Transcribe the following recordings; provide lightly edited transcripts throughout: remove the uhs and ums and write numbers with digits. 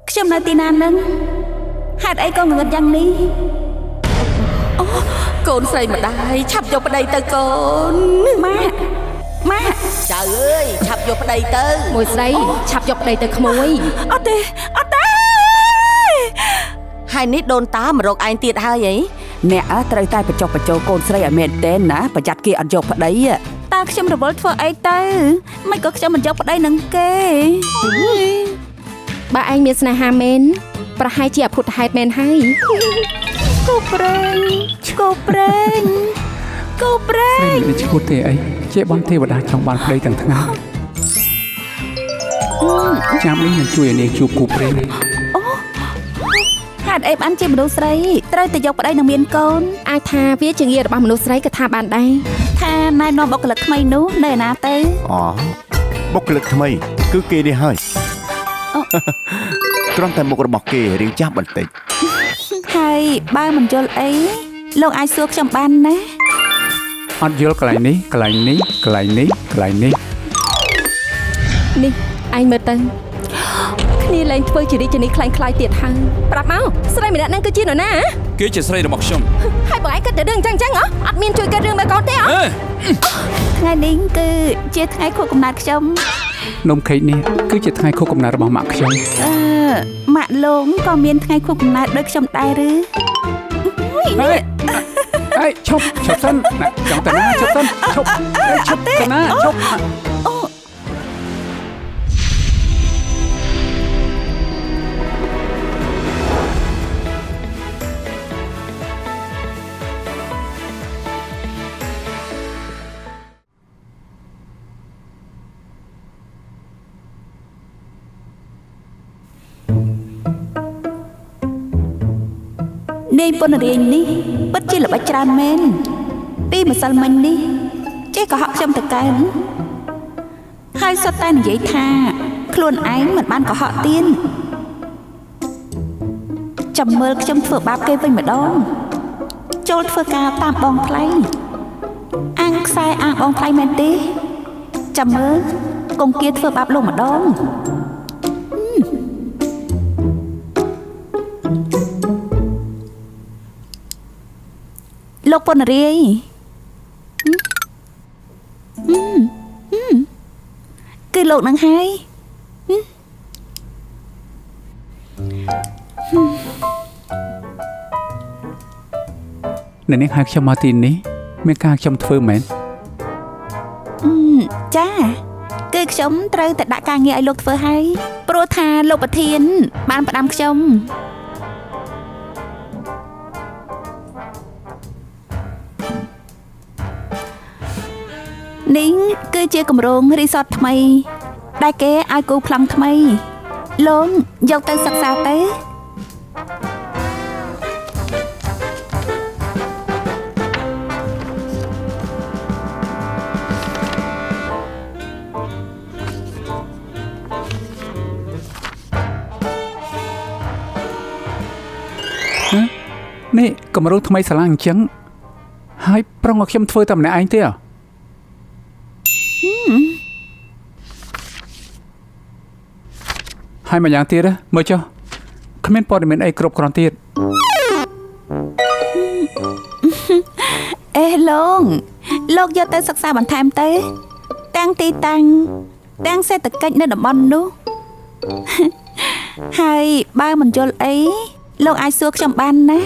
ខ្ញុំនៅទីណានឹងហេតុអីក៏ងងឹតយ៉ាងនេះអូកូនស្រីម្ដាយឆាប់យកប្តីទៅកូនម៉ាក់ម៉ាក់ចៅអើយឆាប់យកប្តីទៅមួយស្រីឆាប់យកប្តីទៅក្មួយអត់ទេអត់ទេហើយនេះដូនតាមរកឯងទៀតហើយអីអ្នកត្រូវតែបញ្ចុះបញ្ចូលកូនស្រីឲ្យមែនទេណាប្រយ័ត្នគេអត់យកប្តីតើខ្ញុំរវល់ធ្វើអីទៅមិនក៏ខ្ញុំមិនយកប្តីនឹងគេបើឯងមានស្នេហាមែនប្រហែលជាអភូតហេតុមែនហើយគូប្រេងគូប្រេងគូប្រេងស្រីមិនឈួតទេអីជាបនទេវតាចង់បានប្តីទាំងថ្ងៃចាំនេះនឹងជួយឲ្យនាងជួបគូប្រេងអូហេតុអីបានជាមនុស្សស្រីត្រូវតែយកប្តីនឹងមានកូនអាចថាវាជាងាររបស់មនុស្សស្រីក៏ថាបានដែរថាណែនាំបុគ្គលិកថ្មីនោះនៅឯណាទៅអូបុគ្គលិកថ្មីគឺគេនេះហើយគ្រាន់តែមុខរបស់គេរៀងចាស់បន្តិចហើយបើមិនយល់អីលោកអាចសួរខ្ញុំបានណាអត់យល់កន្លែងនេះកន្លែងនេះកន្លែងនេះកន្លែងនេះនេះឯងមើលទៅគ្នាលែងធ្វើជារាជនីក្លែងក្លាយទៀតហើយប្រាប់មកស្រីម្នាក់ហ្នឹងគឺជានរណាគេជាស្រីរបស់ខ្ញុំហើយបងឯងគិតតែរឿងចឹងចឹងហ៎អត់មានជួយគិតរឿងមើលកូនទេហ៎ថ្ងៃនេះគឺជាថ្ងៃខួបកំណើតខ្ញុំនំខេកនេះគឺជាថ្ងៃខួបកំណើតរបស់ម៉ាក់ខ្ញុំម៉ាក់លោកក៏មានថ្ងៃខួបកំណើតដូចខ្ញុំដែរឬហេឈប់ឈប់សិនណាចង់ទៅណាឈប់សិនឈប់ឈប់ទៅណាឈប់អូនាយពន្ធរាជនេះពិតជាល្បិចច្រើនមែនពីម្សិលមិញនេះចេះកុហកខ្ញុំទៅកើនហើយសុទ្ធតែនិយាយថាខ្លួនឯងមិនបានកុហកទៀតចាំមើលខ្ញុំធ្វើបាបគេវិញម្ដងចូលធ្វើការតាមបងថ្លៃអាងខ្សែអាងបងថ្លៃមែនទេចាំមើលកុំគាធ្វើបាបលោកម្ដងលោកពន្ធរាយគឺលោកនឹងហើយអ្នកនាងហៅខ្ញុំមកទីនេះមានការខ្ញុំធ្វើមែនចាគឺខ្ញុំត្រូវតែដាក់ការងារឲ្យលោកធ្វើហើយព្រោះថាលោកប្រធានបានផ្ដាំខ្ញុំនេះគឺជាគម្រោងរីសតថ្មីដែលគេឲ្យគូប្លង់ថ្មីលោកយកទៅសិក្សាទៅនេះគម្រោងថ្មីសាឡាងអញ្ចឹងហើយប្រុងឲ្យខ្ញុំធ្វើតែម្នាក់ឯងទេហើយមួយយ៉ាងទៀតមើលចុះគ្មានព័ត៌មានអីគ្រប់គ្រាន់ទៀតអេលោកយកទៅសិក្សាបន្ថែមទៅតាំងទីតាំងតាំងសេដ្ឋកិច្ចនៅតំបន់នោះហើយបើមិនយល់អីលោកអាចសួរខ្ញុំបានណា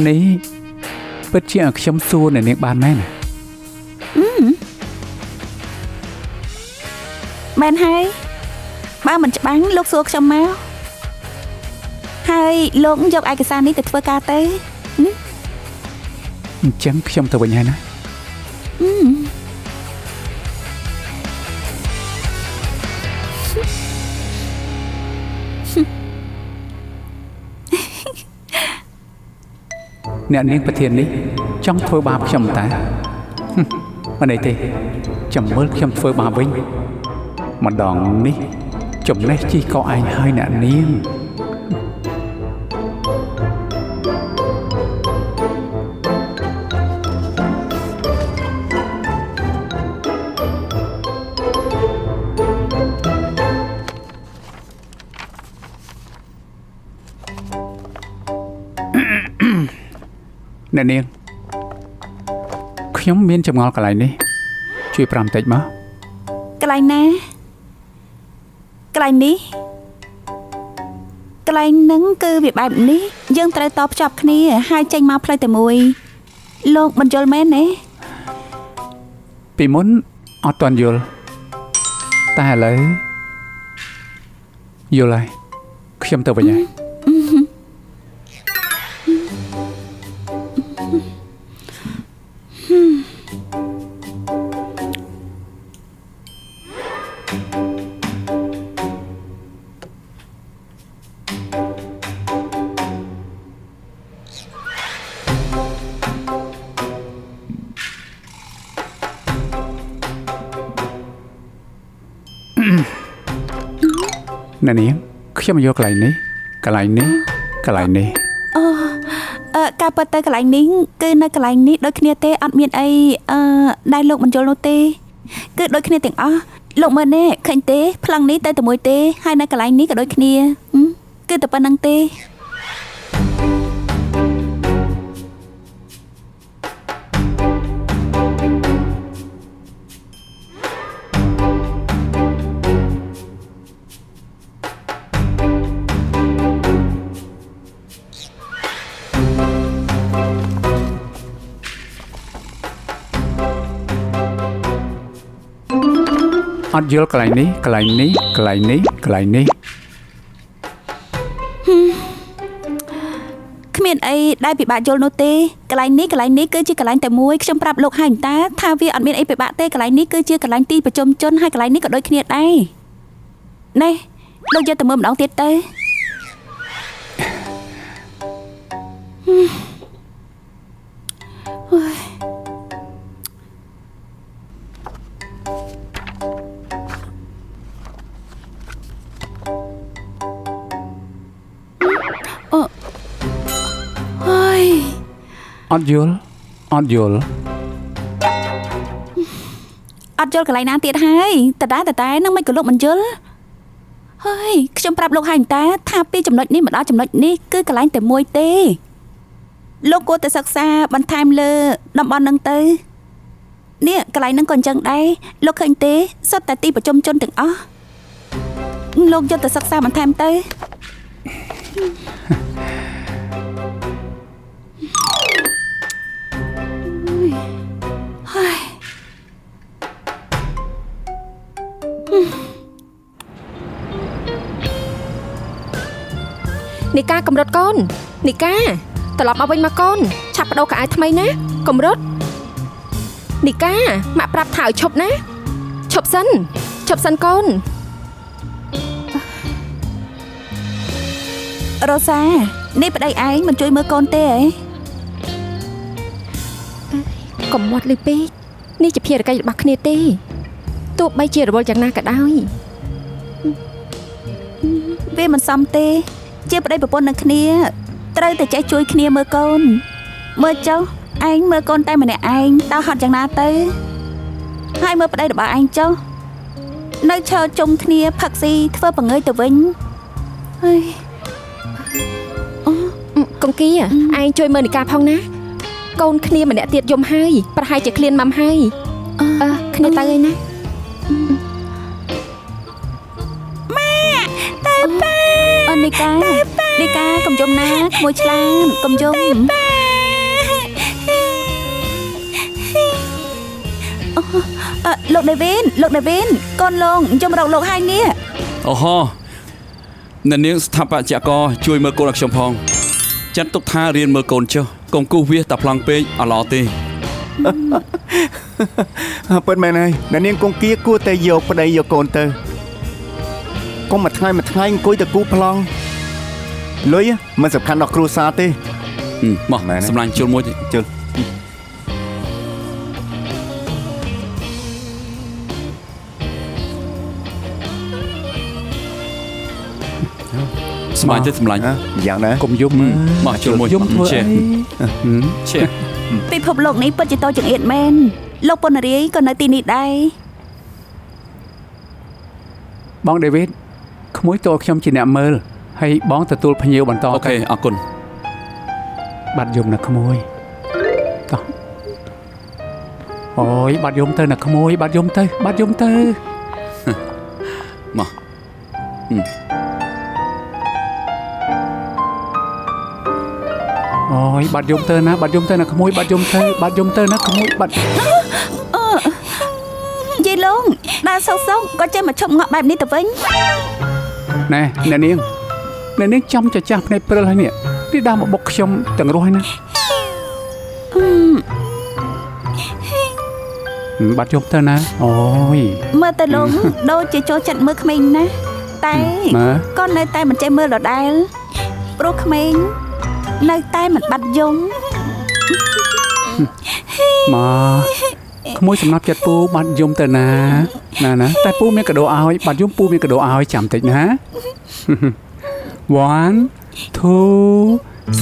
នេះពិតជាឲ្យខ្ញុំសួរអ្នកនាងបានមែនណាមែនហើយបើមិនច្បាំងលោកសួរខ្ញុំមកហើយលោកយកឯកសារនេះទៅធ្វើការទៅអញ្ចឹងខ្ញុំទៅវិញហើយណាអ្នកនាងប្រធាននេះចង់ធ្វើបាបខ្ញុំតាមិនអីទេចាំមើលខ្ញុំធ្វើបាបវិញម្ដងនេះចំណេះជីកឯងហើយអ្នកនាង អ្នកនាងខ្ញុំមានចម្ងល់កន្លែងនេះជួយប្រាប់បន្តិចមកកន្លែងណាកន្លែងនេះកន្លែងហ្នឹងគឺវាបែបនេះយើងត្រូវតភ្ជាប់គ្នាហើយចេញមកផ្លូវតែមួយលោកមិនយល់មែនទេពីមុនអត់ទាន់យល់តែឥឡូវយល់ហើយខ្ញុំទៅវិញហើយអ្នកនាងខ្ញុំយកកន្លែងនេះកន្លែងនេះកន្លែងនេះអូការពិតទៅកន្លែងនេះគឺនៅកន្លែងនេះដូចគ្នាទេអត់មានអីដែលលោកមិនយល់នោះទេគឺដូចគ្នាទាំងអស់លោកមើលនេះឃើញទេប្លង់នេះទៅតែមួយទេហើយនៅកន្លែងនេះក៏ដូចគ្នាគឺតែប៉ុណ្្នឹងទេអត់យល់កន្លែងនេះកន្លែងនេះកន្លែងនេះកន្លែងនេះគ្មានអីដែលពិបាកយល់នោះទេកន្លែងនេះកន្លែងនេះគឺជាកន្លែងតែមួយខ្ញុំប្រាប់លោកហើយតាថាវាអត់មានអីពិបាកទេកន្លែងនេះគឺជាកន្លែងទីប្រជុំជនហើយកន្លែងនេះក៏ដូចគ្នាដែរនេះលោកយកទៅមើលម្ដងទៀតទៅអត់យល់អត់យល់អត់យល់កន្លែងណាទៀតហើយតតែនឹងមិនក៏លោកមិនយល់ហើយខ្ញុំប្រាប់លោកហើយតាថាពីចំណុចនេះមកដល់ចំណុចនេះគឺកន្លែងតែមួយទេលោកគួរតែសិក្សាបន្ថែមលើតំបន់នឹងទៅនេះកន្លែងនឹងក៏អញ្ចឹងដែរលោកឃើញទេសុទ្ធតែទីប្រជុំជនទាំងអស់លោកយកទៅសិក្សាបន្ថែមទៅនីកាកម្រុតកូននីកាត្រឡប់មកវិញមកកូនឆាប់បដូរកៅអៅថ្មីណាកម្រុតនីកាម៉ាក់ប្រាប់ថាឲ្យឈប់ណាឈប់សិនឈប់សិនកូនរ៉ូសានេះប្តីឯងមិនជួយមើលកូនទេហីកុំមាត់លឺពេកនេះជាភារកិច្ចរបស់គ្នាទេទោះបីជារវល់យ៉ាងណាក៏ដោយវាមិនសមទេជាប្តីប្រពន្ធនឹងគ្នាត្រូវតែចេះជួយគ្នាមើលកូនមើលចុះឯងមើលកូនតែម្នាក់ឯងតើហត់យ៉ាងណាទៅហើយមើលប្តីរបស់ឯងចុះនៅឈរជុំគ្នាផឹកស៊ីធ្វើបង្ងើយទៅវិញហើយក ងគីឯងជួយមើលនីកាផងណាកូនគ្នាម្នាក់ទៀតយំហើយប្រហែលជាឃ្លានម៉ាំហើយអឺគ្នាទៅហើយណាម៉ាតើប៉ាអូនីកានីកាកុំយំណាក្មួយឆ្លាតកុំយំលោកដេវីនលោកដេវីនកូនលោកយំរកលោកហើយនេះអូហូអ្នកនាងស្ថាបត្យករជួយមើលកូនឲ្យខ្ញុំផងចាត់ទុកថារៀនមើលកូនចុះកុំគូសវាសតែប្លង់ពេកអត់ល្អទេពិតមែនហើយអ្នកនាងគង្គាគួរតែយកប្តីយកកូនទៅកុំមួយថ្ងៃមួយថ្ងៃអង្គុយតែគូប្លង់លុយមិនសំខាន់ដល់គ្រួសារទេមកសម្លាញ់ជុលមួយជុល សម្លាញ់ទេសម្លាញ់យ៉ាងណាកុំយំមកជុលមួយយំធ្វើអីឆេពិភពលោកនេះពិតជាតូចចង្អៀតមែនលោកប៉ុនរាយក៏នៅទីនេះដែរបងដេវីតក្មួយតួខ្ញុំជាអ្នកមើលហើយបងទទួលភ្ញៀវបន្តអូខេអរគុណបាត់យំណាក្មួយ តោះអូយបាត់យំទៅណាក្មួយបាត់យំទៅបាត់យំទៅមកអូយបាត់យំទៅណាបាត់យំទៅណាក្មួយបាត់យំទៅបាត់យំទៅណាក្មួយបាត់យាយលងដើរសុកសុកក៏ចេះមកឈប់ងក់បែបនេះទៅវិញណែអ្នកនាងអ្នកនាងចំចាស់ភ្នែកព្រិលហើយនេះនេះដើរមកបុកខ្ញុំទាំងរស់ហើយណាបាត់យំទៅណាអូយមើលទៅលងដូចជាចូលចិត្តមើលក្មេងណាស់តែក៏នៅតែមិនចេះមើលដដែលព្រោះក្មេងនៅតែមិនបាត់យំមកក្មួយសំណាប់ចិត្តពូបាត់យំទៅណាណាណាតែពូមានកដោឲ្យបាត់យំពូមានកដោឲ្យចាំតិចណា 1 2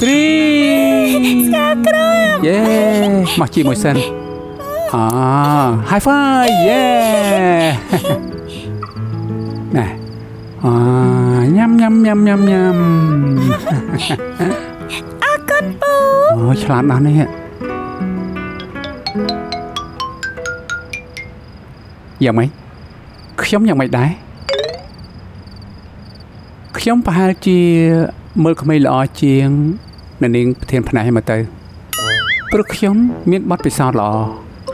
3 ស្កាក្រមយេមកជីមួយសិនអា High five យេណែអាញ៉ាំញ៉ាំញ៉ាំញ៉ាំញ៉ាំអរគុណពូអូឆ្លាតណាស់នេះយ៉ាងម៉េចខ្ញុំយ៉ាងម៉េចដែរខ្ញុំប្រហែលជាមើលក្មេងល្អជាងអ្នកនាងប្រធានផ្នែកឲ្យមកទៅព្រោះខ្ញុំមានបទពិសោធន៍ល្អ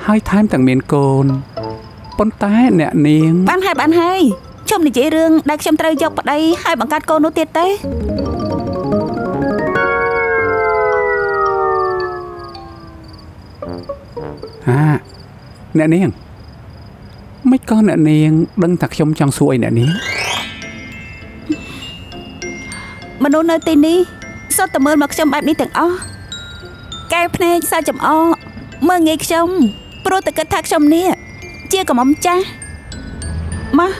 ហើយថែមទាំងមានកូនប៉ុន្តែអ្នកនាងបានហើយបានហើយខ្ញុំនិយាយរឿងដែលខ្ញុំត្រូវយកប្តីហើយបង្កើតកូននោះទៀតទេហាអ្នកនាងមិនក៏អ្នកនាងដឹងថាខ្ញុំចង់សួរអីអ្នកនាងមនុស្សនៅទីនេះសុទ្ធតែមើលមកខ្ញុំបែបនេះទាំងអស់កែភ្នែកសើចំអកមើលងាយខ្ញុំព្រោះតែគិតថាខ្ញុំនេះជាកំមុំចាស់មក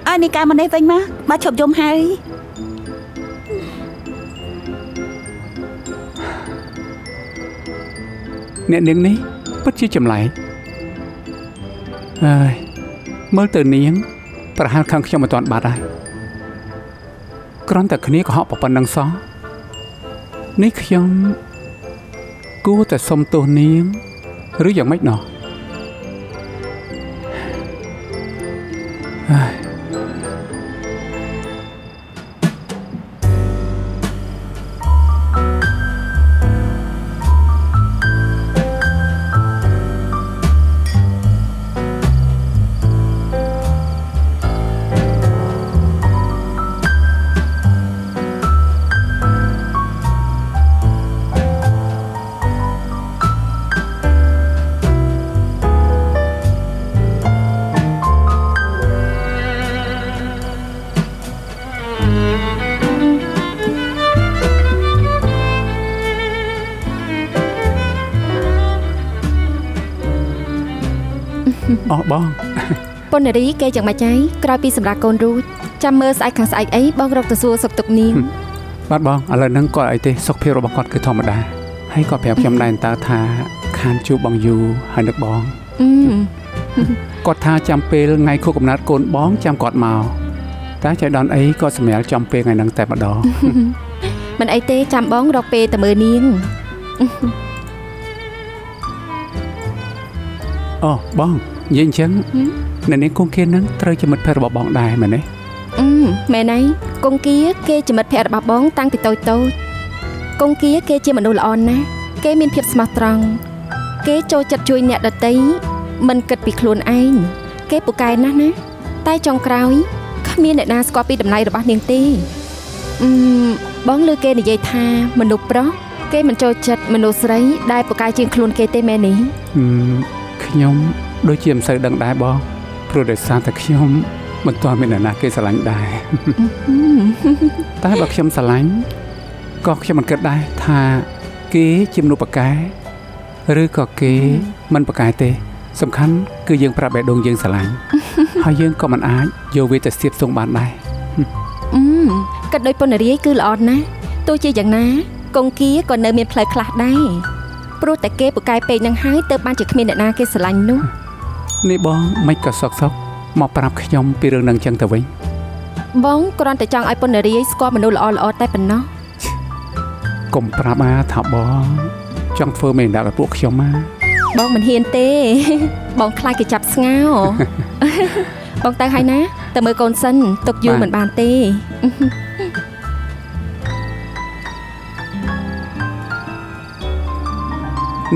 ឲ្យនេះកែមកនេះវិញមកមកឈប់យំហើយអ្នកនាងនេះពិតជាចម្លែកអើយមើលទៅនាងប្រហែលខាងខ្ញុំមិនទាន់បាត់ហើយគ្រាន់តែគ្នាកុហកប៉ុណ្្នឹងសោះនេះខ្ញុំគួរតែសុំទោសនាងឬយ៉ាងម៉េចណោះអើយអស់បងប៉ុននារីគេយ៉ាងម៉េចហើយក្រោយពីសម្រាប់កូនរួចចាំមើលស្អែកខាងស្អែកអីបងរកទៅសួរសុខទុក្ខនាងបាទបងឥឡូវហ្នឹងគាត់អីទេសុខភាពរបស់គាត់គឺធម្មតាហើយគាត់ប្រាប់ខ្ញុំដែរតើថាខានជួបបងយូរហើយនឹកបងគាត់ថាចាំពេលថ្ងៃខួបកំណើតកូនបងចាំគាត់មកតែចៃដន្យអីគាត់សម្រាលចំពេលថ្ងៃហ្នឹងតែម្ដងមិនអីទេចាំបងរកពេលទៅមើលនាងអូបងនិយាយអញ្ចឹងអ្នកនាងគង្គានឹងត្រូវជាមិត្តភក្តិរបស់បងដែរមែនទេមែនហើយគង្គាគេជាមិត្តភក្តិរបស់បងតាំងពីតូចតូចគង្គាគេជាមនុស្សល្អណាស់គេមានភាពស្មោះត្រង់គេចូលចិត្តជួយអ្នកដទៃមិនគិតពីខ្លួនឯងគេពូកែណាស់ណាតែចុងក្រោយគ្មានអ្នកណាស្គាល់ពីតម្លៃរបស់នាងទេបងឮគេនិយាយថាមនុស្សប្រុសគេមិនចូលចិត្តមនុស្សស្រីដែលពូកែជាងខ្លួនគេទេមែនទេខ្ញុំដូចជាមិនសូវដឹងដែរបងព្រោះដោយសារតែខ្ញុំមិនទាន់មានអ្នកណាគេស្រឡាញ់ដែរតែបើខ្ញុំស្រឡាញ់ក៏ខ្ញុំមិនគិតដែរថាគេជាមនុស្សប៉ាកែឬក៏គេមិនប៉ាកែទេសំខាន់គឺយើងប្រាប់បេះដូងយើងស្រឡាញ់ហើយយើងក៏មិនអាចយកវាទៅស្ទាបស្ទង់បានដែរគិតដោយប៉ុនរាយគឺល្អណាស់ទោះជាយ៉ាងណាគង្គាក៏នៅមានផ្លូវខ្លះដែរព្រោះតែគេពូកែពេកនឹងហើយទើបបានជាគ្មានអ្នកណាគេស្រឡាញ់នោះនេះបងមិនក៏សុកសុកមកប្រាប់ខ្ញុំពីរឿងនឹងចឹងទៅវិញបងគ្រាន់តែចង់ឲ្យប៉ុនរាយស្គាល់មនុស្សល្អៗតែប៉ុណ្ណោះកុំប្រាប់អាថាបង ចង់ធ្វើមេដាក់ឲ្យពួកខ្ញុំណាបងមិនហ៊ានទេបងខ្លាចគេចាប់ស្ងោបងទៅហើយណាទៅមើលកូនសិនទុកយូរមិនបានទេ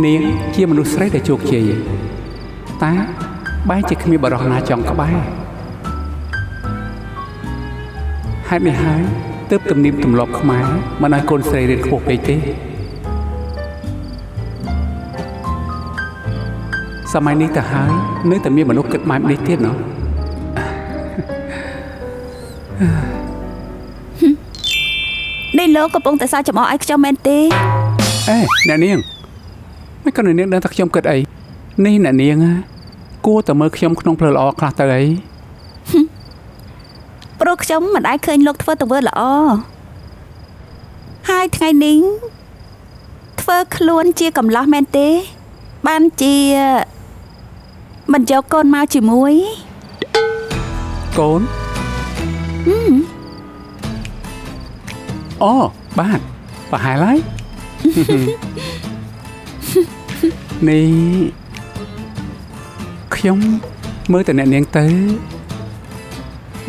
នាងជាមនុស្សស្រីដែលជោគជ័យតែបែរជាគ្មានបរិះណាចង់ក្បែរហេតុនេះហើយទើបទំនៀមទម្លាប់ខ្មែរមិនឲ្យកូនស្រីរៀនខ្ពស់ពេកទេសម័យនេះទៅហើយនៅតែមានមនុស្សគិតបែបនេះទៀតណោះនេះលោកកំពុងតែសើចចំអកឲ្យខ្ញុំមែនទេអេអ្នកនាងមិនក៏អ្នកនាងដឹងថាខ្ញុំគិតអីនេះអ្នកនាងគួរតែមើលខ្ញុំក្នុងផ្លូវល្អខ្លះទៅអីព្រោះខ្ញុំមិនដែលឃើញលោកធ្វើទង្វើល្អហើយថ្ងៃនេះធ្វើខ្លួនជាកំឡោះមែនទេបានជាមិនយកកូនមកជាមួយកូនអូបាទប្រហែលហើយនេះខ្ញុំមើលតែអ្នកនាងទៅ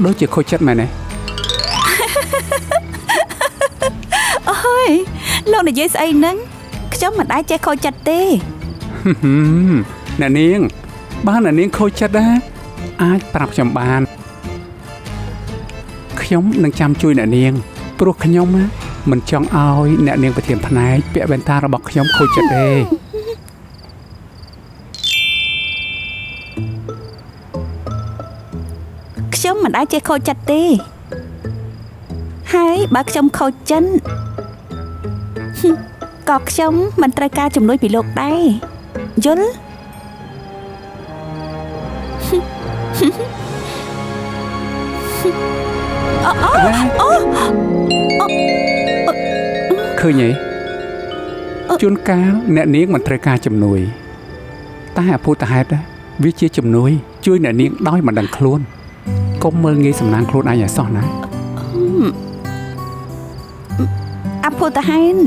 ដូចជាខូចចិត្តមែនទេអូយលោកនិយាយស្អីហ្នឹងខ្ញុំមិនដែលចេះខូចចិត្តទេអ្នកនាងបើអ្នកនាងខូចចិត្តណាអាចប្រាប់ខ្ញុំបានខ្ញុំនឹងចាំជួយអ្នកនាងព្រោះខ្ញុំមិនចង់ឲ្យអ្នកនាងប្រធានផ្នែកពាក់វ៉ែនតារបស់ខ្ញុំខូចចិត្តទេខ្ញុំមិនដែលចេះខូចចិត្តទេហើយបើខ្ញុំខូចចិត្តក៏ខ្ញុំមិនត្រូវការជំនួយពីលោកដែរយល់អូអូឃើញទេជួនកាលអ្នកនាងមិនត្រូវការជំនួយតែអភូតហេតុវាជាជំនួយជួយអ្នកនាងដោយមិនដឹងខ្លួនកុំមើលងាយសំណាងខ្លួនឯងឲ្យសោះណាអភូតហេតុ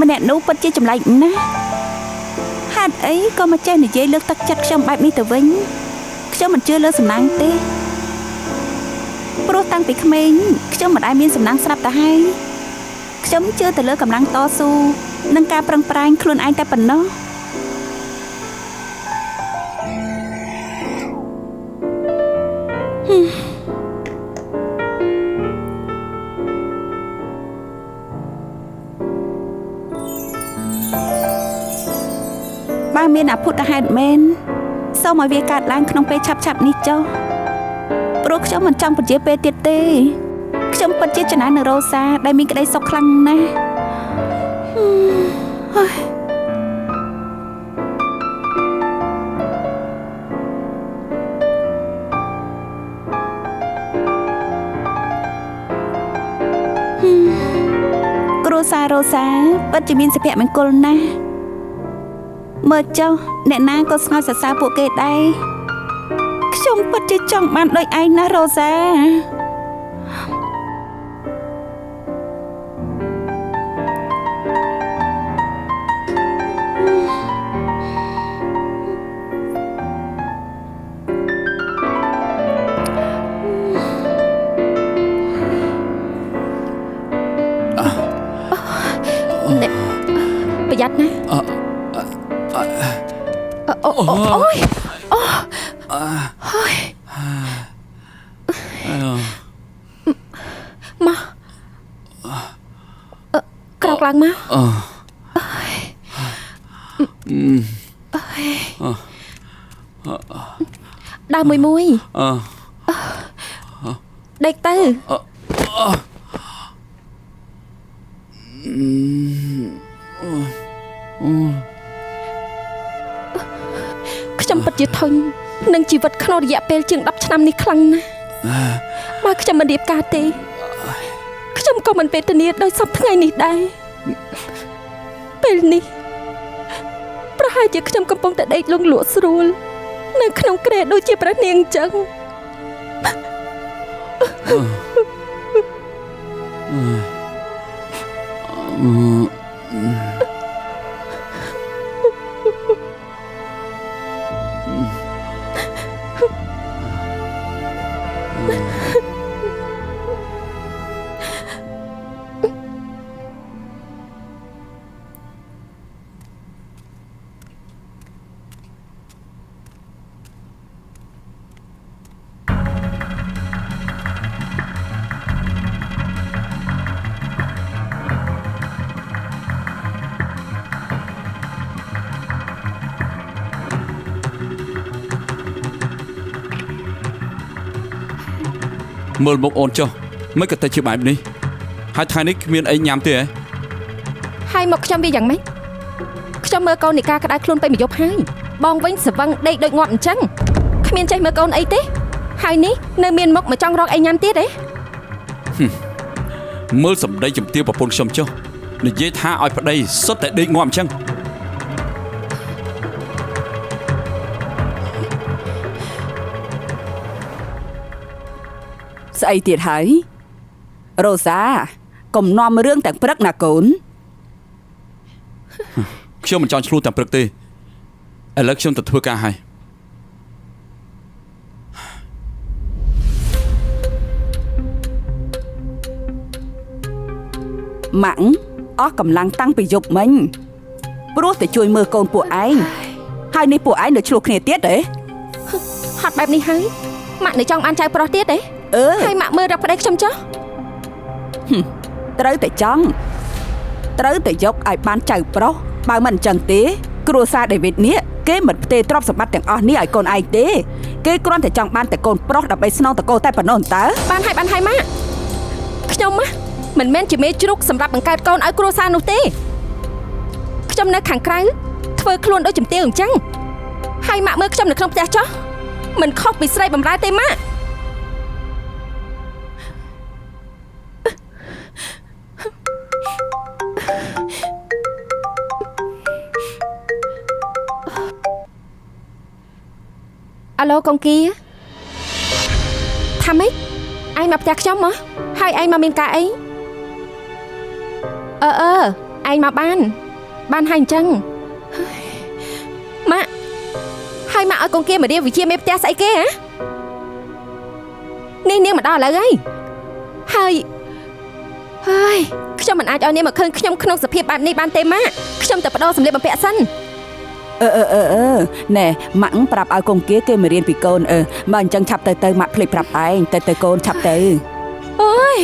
ម្នាក់នោះពិតជាចម្លែកណាស់ហេតុអីក៏មកចេះនិយាយលើកទឹកចិត្តខ្ញុំបែបនេះទៅវិញខ្ញុំមិនជឿលើសំណាងទេព្រោះតាំងពីក្មេងខ្ញុំមិនដែលមានសំណាងស្រាប់ទៅហើយខ្ញុំជឿទៅលើកម្លាំងតស៊ូនិងការប្រឹងប្រែងខ្លួនឯងតែប៉ុណ្ណោះបើមានអភូតហេតុមែនសូមឲ្យវាកើតឡើងក្នុងពេលឆាប់ៗនេះចុះព្រោះខ្ញុំមិនចង់ពជាពេលទៀតទេខ្ញុំពិតជាចំណាននឹងរ៉ូសាដែលមានក្តីសុខខ្លាំងណាស់គ្រួសាររ៉ូសាពិតជាមានសុភមង្គលណាស់មើលចុះអ្នកណាក៏ស្ងើចសរសើរពួកគេដែរខ្ញុំពិតជាចង់បានដូចឯងណាស់រ៉ូសាប្រយ័ត្នណាអូយអូយមកក្រោកឡើងមកដើមមួយមួយដេកទៅខ្ញុំពិតជាធុញនឹងជីវិតក្នុងរយៈពេលជាង10ឆ្នាំនេះខ្លាំងណាស់ បើខ្ញុំមិនរៀបការទេខ្ញុំក៏មិនវេទនាដោយសពថ្ងៃនេះដែរពេលនេះប្រហែលជាខ្ញុំកំពុងតែដេកលង់លក់ស្រួលនៅក្នុងគ្រែដូចជាព្រះនាងអញ្ចឹង មើលមុខអូនចុះមិនក៏ទៅជាបែបនេះហើយថ្ងៃនេះគ្មានអីញ៉ាំទេហ៎ហើយមកខ្ញុំវាយ៉ាងម៉េចខ្ញុំមើលកូននីកាក្តៅខ្លួនไปមួយយប់ហើយបងវិញស្វឹងដេកដូចងាប់អញ្ចឹងគ្មានចេះមើលកូនអីទេហើយនេះនៅមានមុខមកចង់រកអីញ៉ាំទៀតទេមើលសម្ដីជំទាវប្រពន្ធខ្ញុំចុះនិយាយថាឲ្យប្តីសុទ្ធតែដេកងាប់អញ្ចឹងស្អីទៀតហើយរ៉ូសាកុំនាំរឿងទាំងព្រឹកណាកូនខ្ញុំមិនចង់ឆ្លោះទាំងព្រឹកទេឥឡូវខ្ញុំទៅធ្វើការហើយម៉ាក់អស់កម្លាំងតាំងពីយប់មិញព្រោះតែជួយមើលកូនពួកឯងហើយនេះពួកឯងនៅឆ្លោះគ្នាទៀតទេហត់បែបនេះហើយម៉ាក់នៅចង់បានចៅប្រុសទៀតទេហើយម៉ាក់មើលរកប្តីខ្ញុំចុះត្រូវតែចង់ត្រូវតែយកឲ្យបានចៅប្រុសបើមិនអញ្ចឹងទេគ្រួសារដេវីតនេះគេមិនផ្ទេរទ្រព្យសម្បត្តិទាំងអស់នេះឲ្យកូនឯងទេគេគ្រាន់តែចង់បានតែកូនប្រុសដើម្បីស្នងតកូលតែប៉ុណ្ណោះតើបានហើយបានហើយម៉ាក់ខ្ញុំមិនមែនជាមេជ្រូកសម្រាប់បង្កើតកូនឲ្យគ្រួសារនោះទេខ្ញុំនៅខាងក្រៅធ្វើខ្លួនដូចជំទាវអញ្ចឹងហើយម៉ាក់មើលខ្ញុំនៅក្នុងផ្ទះចុះមិនខុសពីស្រីបម្រើទេម៉ាក់អាឡូកងគីថាម៉េចឯងមកផ្ទះខ្ញុំហ៎ហើយឯងមកមានការអីអឺឯងមកបានបានហើយអញ្ចឹងម៉ាក់ហើយម៉ាក់ឲ្យកងគីមករៀនវិជ្ជាមេផ្ទះស្អីគេហ៎នេះនាងមកដល់ឥឡូវហើយហើយហើយខ្ញុំមិនអាចឲ្យនាងមកឃើញខ្ញុំក្នុងសភាពបែបនេះបានទេម៉ាក់ខ្ញុំទៅបដូរសម្លៀកបំពាក់សិនអឺណែម៉ាក់ប្រាប់ឲ្យកងគាគេមករៀនពីកូនមកអញ្ចឹងឆាប់ទៅម៉ាក់ភ្លេចប្រាប់ឯងទៅកូនឆាប់ទៅអូយ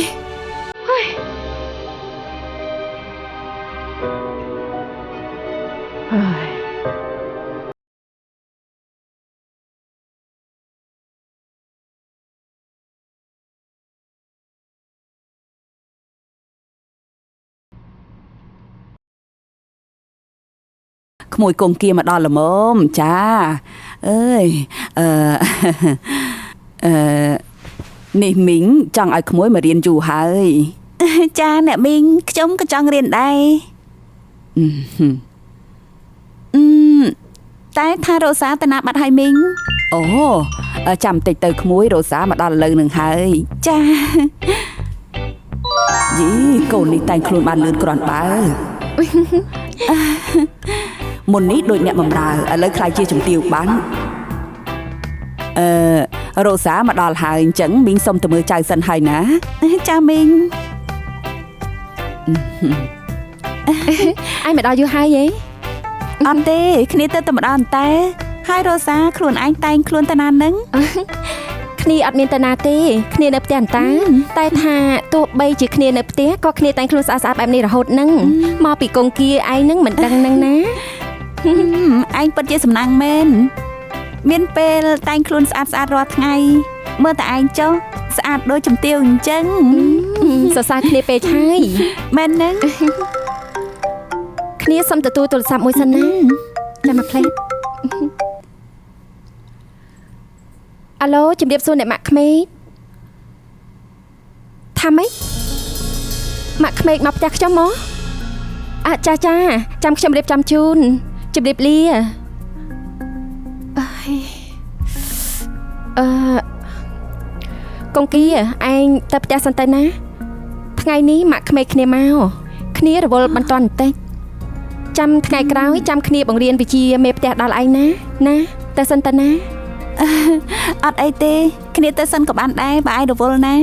ក្មួយកងគាមកដល់ល្មមចាអើយអឺអឺនេះមីងចង់ឲ្យក្មួយមករៀនយូរហើយចាអ្នកមីងខ្ញុំក៏ចង់រៀនដែរតែថារ៉ូសាទៅណាបាត់ហើយមីងអូចាំតិចទៅក្មួយរ៉ូសាមកដល់ឥឡូវនឹងហើយចាយីកូននេះតែងខ្លួនបានលឿនគ្រាន់បើមុននេះដូចអ្នកបំរើឥឡូវខ្លាយជាជំទាវបានអឺរ៉ូសាមកដល់ហើយអញ្ចឹងមីងសុំទៅមើលចៅសិនហើយណាចាមីងឯងមកដល់យូរហើយហីអត់ទេគ្នាទៅតែម្ដងតែហើយរ៉ូសាខ្លួនឯងតែងខ្លួនតាណានឹងគ្នាអត់មានតាណាទេគ្នានៅផ្ទះអន្តាតែថាទោះបីជាគ្នានៅផ្ទះក៏គ្នាតែងខ្លួនស្អាតៗបែបនេះរហូតនឹងមកពីកងគាឯងនឹងមិនដឹងនឹងណាឯងពិតជាសំណាងមែនមានពេលតែងខ្លួនស្អាតស្អាតរាល់ថ្ងៃមើលតែឯងចុះស្អាតដូចជំទាវអញ្ចឹងសរសើរគ្នាពេកហើយមែននឹងគ្នាសុំទទួលទូរស័ព្ទមួយសិនណាចាំមកផ្លេតអាឡូជំរាបសួរអ្នកម៉ាក់ក្មេក ថាម៉េចម៉ាក់ក្មេកមកផ្ទះខ្ញុំមកអ่ะចាចាចាំខ្ញុំរៀបចំជូនជម្រាបលាអើយអឺកងគីឯងទៅផ្ទះសិនទៅណាថ្ងៃនេះម៉ាក់ក្មេកគ្នាមកគ្នារវល់បន្ទាន់បន្តិចចាំថ្ងៃក្រោយចាំគ្នាបង្រៀនវិជាមេផ្ទះដល់ឯងណាណាទៅសិនទៅណាអត់អីទេគ្នាទៅសិនក៏បានដែរបើឯងរវល់ណា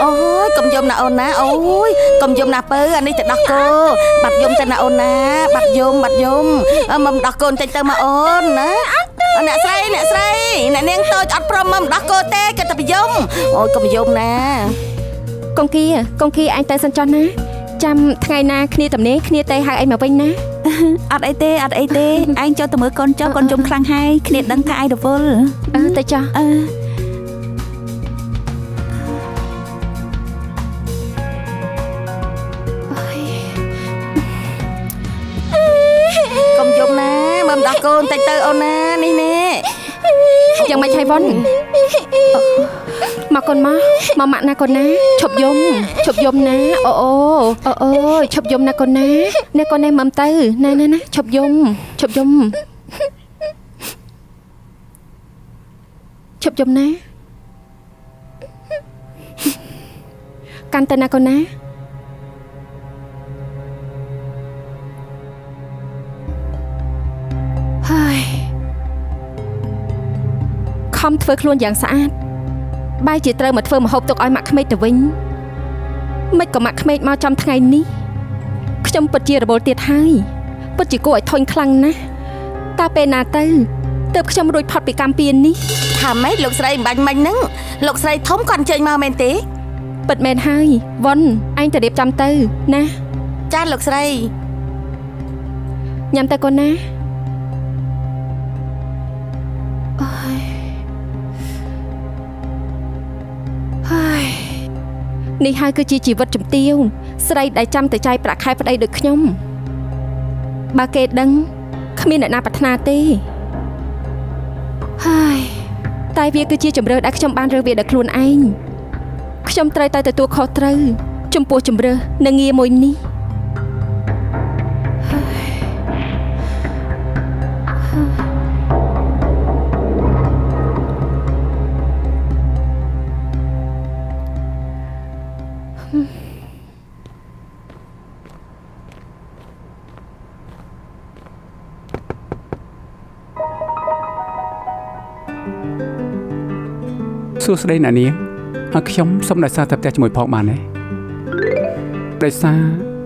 អូយកុំយំណាអូនណាអូយកុំយំណាពៅអានេះទៅដោះគោបាត់យំទៅណាអូនណាបាត់យំបាត់យំមកដោះកូនតិចទៅមកអូនណាអ្នកស្រីអ្នកស្រីអ្នកនាងតូចអត់ព្រមមកដោះគោទេគេតែយំអូយកុំយំណាកងគីកងគីឯងទៅសិនចុះណាចាំថ្ងៃណាគ្នាតំណេគ្នាទៅហៅឯងមកវិញណាអត់អីទេអត់អីទេឯងចូលទៅមើលកូនចុះកូនយំខ្លាំងហើយគ្នាដឹងថាឯងរវល់អឺទៅចុះអឺកុំយំណាមើលដោះកូនតិចទៅអូនណានេះនេះយ៉ាងម៉េចហើយវ៉ុនមកកូនមកមកម៉ាក់ណាកូនណាឈប់យំឈប់យំណាអូអូអូអូឈប់យំណាកូនណានេះកូននេះមកទៅណាណាណាឈប់យំឈប់យំឈប់យំណាកាន់ទៅណាកូនណាហើយខំធ្វើខ្លួនយ៉ាងស្អាតបែរជាត្រូវមកធ្វើម្ហូបទុកឲ្យម៉ាក់ក្មេកទៅវិញមិនក៏ម៉ាក់ក្មេកមកចំថ្ងៃនេះខ្ញុំពិតជារវល់ទៀតហើយពិតជាគួរឲ្យធុញខ្លាំងណាស់តើពេលណាទៅទើបខ្ញុំរួចផុតពីកម្មពៀននេះថាម៉េចលោកស្រីអំបញ្ញមិញហ្នឹងលោកស្រីធំគាត់អញ្ជើញមកមែនទេពិតមែនហើយវ៉ុនឯងទៅរៀបចំទៅណាចាលោកស្រីញ៉ាំទៅកូនណានេះហើយគឺជាជីវិតជំទាវស្រីដែលចាំទៅចាយប្រាក់ខែប្តីដូចខ្ញុំបើគេដឹងគ្មានអ្នកណាប្រាថ្នាទេហើយតែវាគឺជាជម្រើសដែលខ្ញុំបានរើសវាដោយខ្លួនឯងខ្ញុំត្រូវតែទទួលខុសត្រូវចំពោះជម្រើសនិងងារមួយនេះសួស្តីអ្នកនាងឲ្យខ្ញុំសូមដោយសារតែផ្ទះជាមួយផងបានទេដោយសារ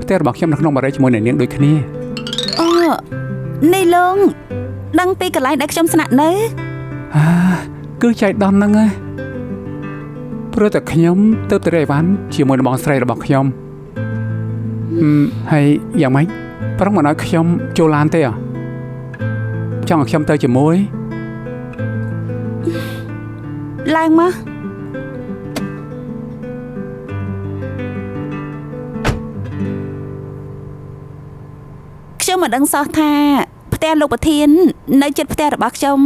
ផ្ទះរបស់ខ្ញុំនៅក្នុងបារីជាមួយអ្នកនាងដូចគ្នាអូនេះលោកដឹងពីកន្លែងដែលខ្ញុំស្នាក់នៅអាគឺចៃដន្យហ្នឹងឯងព្រោះតែខ្ញុំទៅទៅរៃវ៉ាន់ជាមួយនឹងបងស្រីរបស់ខ្ញុំហើយយ៉ាងម៉េចប្រុងមិនឲ្យខ្ញុំចូលឡានទេចង់ឲ្យខ្ញុំទៅជាមួយឡើងមកខ្ញុំមិនដឹងសោះថាផ្ទះលោកប្រធាននៅជិតផ្ទះរបស់ខ្ញុំ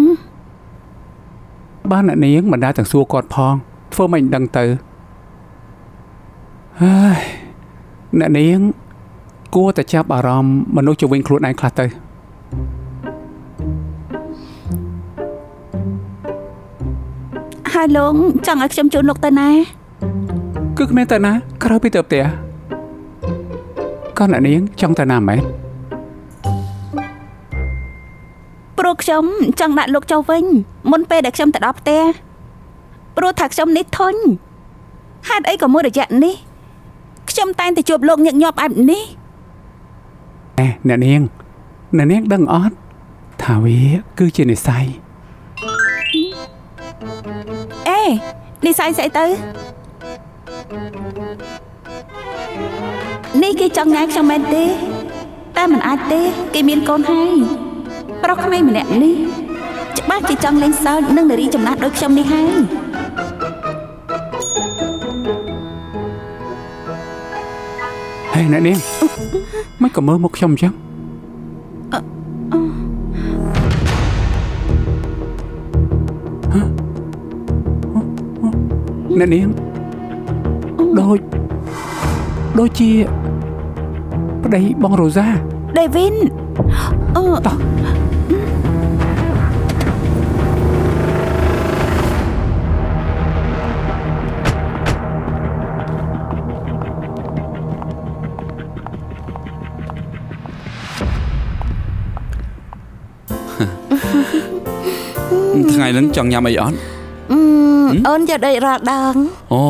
បានអ្នកនាងមិនដែលទាំងសួរគាត់ផងធ្វើមិនដឹងទៅហើយអ្នកនាងគួរតែចាប់អារម្មណ៍មនុស្សជុំវិញខ្លួនឯងខ្លះទៅហើយលោកចង់ឲ្យខ្ញុំជូនលោកទៅណាគឺគ្មានទៅណាក្រៅពីទៅផ្ទះក៏អ្នកនាងចង់ទៅណាមែនព្រោះខ្ញុំចង់ដាក់លោកចុះវិញមុនពេលដែលខ្ញុំទៅដល់ផ្ទះព្រោះថាខ្ញុំនេះធុញហេតុអីក៏មួយរយៈនេះខ្ញុំតែងតែជួបលោកញឹកញាប់បែបនេះអ្នកនាងអ្នកនាងដឹងអត់ថាវាគឺជានិស័យអេនិស័យស្អីទៅនេះគេចង់ញ៉ាំខ្ញុំមែនទេតែមិនអាចទេគេមានកូនហើយប្រុសក្មេងម្នាក់នេះច្បាស់ជាចង់លេងសើចនឹងនារីចំណាស់ដូចខ្ញុំនេះហើយហេអ្នកនាងមិនក៏មើលមកខ្ញុំអញ្ចឹង ហ អ្នកនាងដូចជាប្តីបងរ៉ូសាដេវីនអឺតោះថ្ងៃហ្នឹងចង់ញ៉ាំអីអត់អូនយកដូចរាល់ដងអូ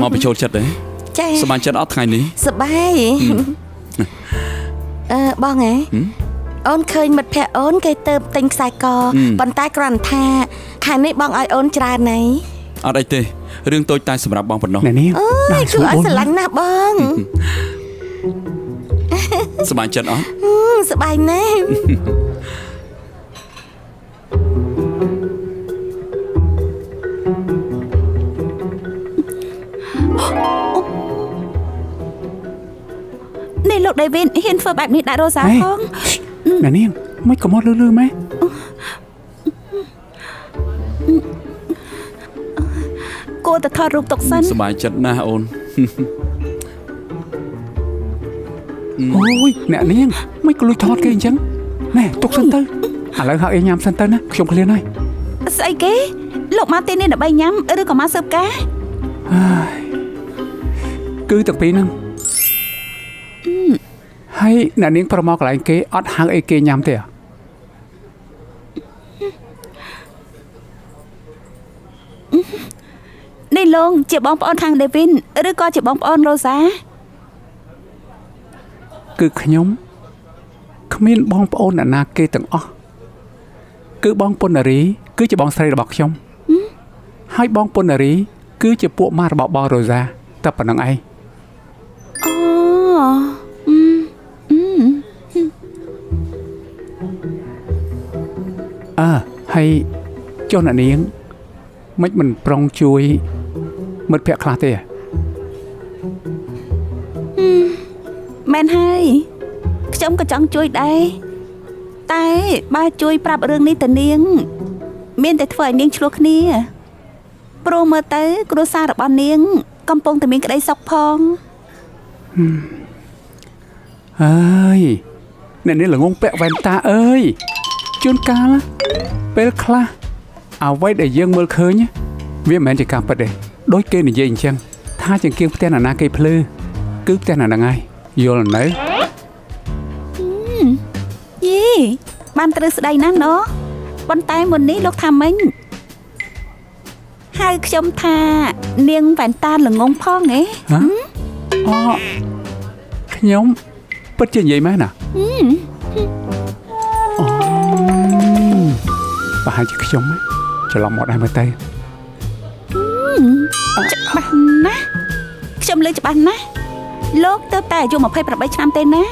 មកបញ្ចូលចិត្តទេចាសប្បាយចិត្តអត់ថ្ងៃនេះសប្បាយអឺបងហ៎អូនឃើញមិត្តភក្តិអូនគេទៅទិញខ្សែកប៉ុន្តែគ្រាន់ថាខែនេះបងឲ្យអូនច្រើនណៃអត់អីទេរឿងតូចតែសម្រាប់បងប៉ុណ្ណោះអ្នកនាងអូយគឺឲ្យស្រឡាញ់ណាស់បងសប្បាយចិត្តអត់សប្បាយណាស់នេះលោកដេវីនហ៊ានធ្វើបែបនេះដាក់រ៉ូសាផងអ្នកនាងមិនក៏មកលឺលឺម៉ែគួរតែថតរូបទុកសិនសប្បាយចិត្តណាស់អូនអូយអ្នកនាងមិនក៏លួចថតគេអញ្ចឹងណែទុកសិនទៅឥឡូវហៅអីញ៉ាំសិនទៅណាខ្ញុំឃ្លានហើយស្អីគេលោកមកទីនេះដើម្បីញ៉ាំឬក៏មកស៊ើបការគឺទាំងពីរហ្នឹងហើយអ្នកនាងប្រមកកន្លែងគេអត់ហៅអីគេញ៉ាំទេនេះលោកជាបងប្អូនខាងដេវីនឬក៏ជាបងប្អូនរ៉ូសាគឺខ្ញុំគ្មានបងប្អូនអ្នកណាគេទាំងអស់គឺបងពុននារីគឺជាបងស្រីរបស់ខ្ញុំហើយបងពុននារីគឺជាពួកម៉ារបស់បងរ៉ូសាតែប៉ុណ្្នឹងឯងអូអើហើយចុះអ្នកនាងមិនប្រុងជួយមិត្តភក្តិខ្លះទេមែនហើយខ្ញុំក៏ចង់ជួយដែរតែបើជួយប្រាប់រឿងនេះទៅនាងមានតែធ្វើឲ្យនាងឆ្លោះគ្នាព្រោះមើលទៅគ្រួសាររបស់នាងកំពុងតែមានក្តីសុខផងអើយអ្នកនេះល្ងងពាក់វ៉ែនតាអើយជួនកាលពេលខ្លះអ្វីដែលយើងមើលឃើញវាមិនមែនជាការពិតទេដូចគេនិយាយអញ្ចឹងថាចង្គៀងផ្ទះណាគេភ្លឺគឺផ្ទះណាហ្នឹងហើយយល់នៅយីបានត្រូវស្ដីណាស់ណោះប៉ុន្តែមុននេះលោកថាមិញហៅខ្ញុំថានាងវ៉ែនតាល្ងងផងហ៎អូខ្ញុំពិតជានិយាយមែនណាអូប្រហែលជាខ្ញុំច្រឡំមកដែរមើលទៅច្បាស់ណាស់ខ្ញុំលើច្បាស់ណាស់លោកទៅតែអាយុ28ឆ្នាំទេណា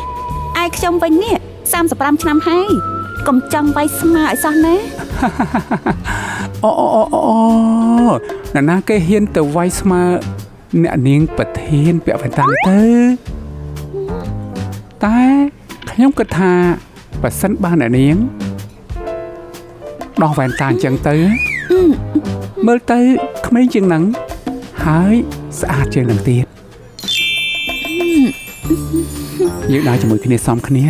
ឯខ្ញុំវិញនេះ35ឆ្នាំហើយកុំចង់វាយស្មើឲ្យសោះណាអូអូអូណាណាគេហ៊ានទៅវាយស្មើអ្នកនាងប្រធានពាក់វ៉ែនតានេះទៅតែខ្ញុំគិតថាបើសិនបានអ្នកនាងដោះវ៉ែនតាអញ្ចឹងទៅមើលទៅក្មេងជាងនឹងហើយស្អាតជាងនឹងទៀតយើងដើរជាមួយគ្នាសមគ្នា